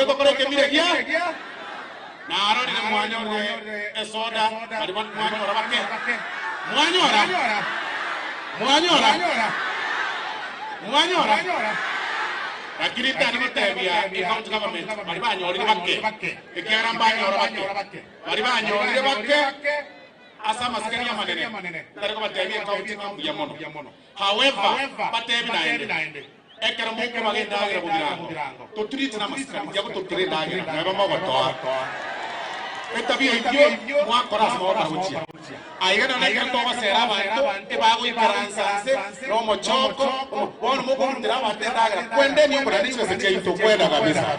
Tokore tokore ekemira egia, narorire mwanyorire esoda, baria mwanyora bake. Mwanyora? Mwanyora? Mwanyora? Lakini ntari gotebia ecounty government baria banyorire bake, ekiagera mbanyora bake. Baria banyorire bake ase amasikani amanene, ntari kobatebia ecounty ng'a mbuya mono. However, mbatebi naende, ekero mokobaga endagera bogirango, totreat namasikani, tiga gototera endagera, mweba mogotoa. Etabia eyio mwakora ase mogokora gochia. Aiga nonya ekero togosera abanto, ebagoikaransa nse nomochoko, bono mokorutera abanto endagera, kwendeni okorenda chibesa chiaito, kwenda kabisa.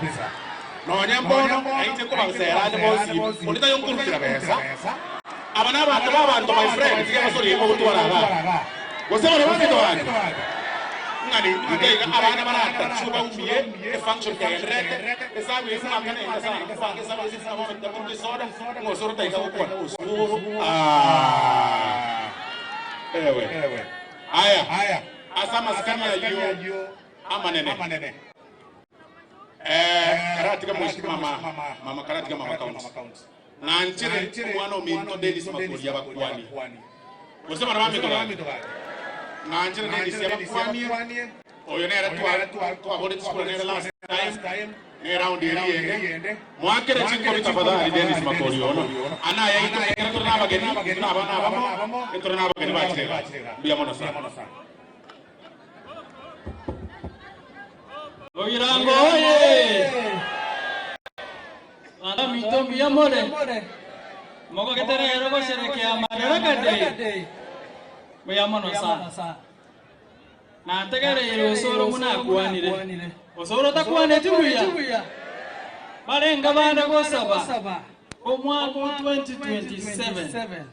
Nonya mbono, nainche nkobasera ande bonsi, onde taiyo nkorutera besa. Aba nabanto b'abanto my friend, tiga basorie ogotwara igaa. Gose bare baminto bande? Ng'a rika iga abana baratachwe baumie efunction kegendererete, esabu eye mwaka nende sana, mobange esabu eye sisi bono tiga esoda, ng'a osoro taiga gokwana osoro aah ewe. Aya, ase amasikani ayio amanene, eh, karatiga mheshimiwa mama, mama karatiga mama county. Ng'anchere omwana ominto Dennis Makori abakwanie. Gose bana baminto gaki? Ng'anchere Dennis abakwanie. Oyo nere twaborete chikura nere last time, ne round eria yende. Moakere chinkobi tafadhali Dennis Makori ono. Ana yaito ekero tore nabageni, intwe na abana abamo, etore nabageni bachire igaa. Mbuya mono sana. Bogirango oye! Bana mbuya more, mogogete rero gosherekea Madaraka Day. Mbuya mono sana. Nategereire osoro buna akwanire. Osoro takwaneti buya. Barenga bande gosaba omwaka o 2027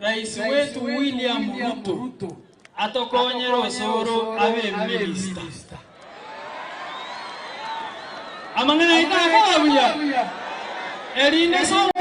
Rais wetu William Ruto atokonyere osoro abe minister. Amang'ana aito akoba buya, erinde soro.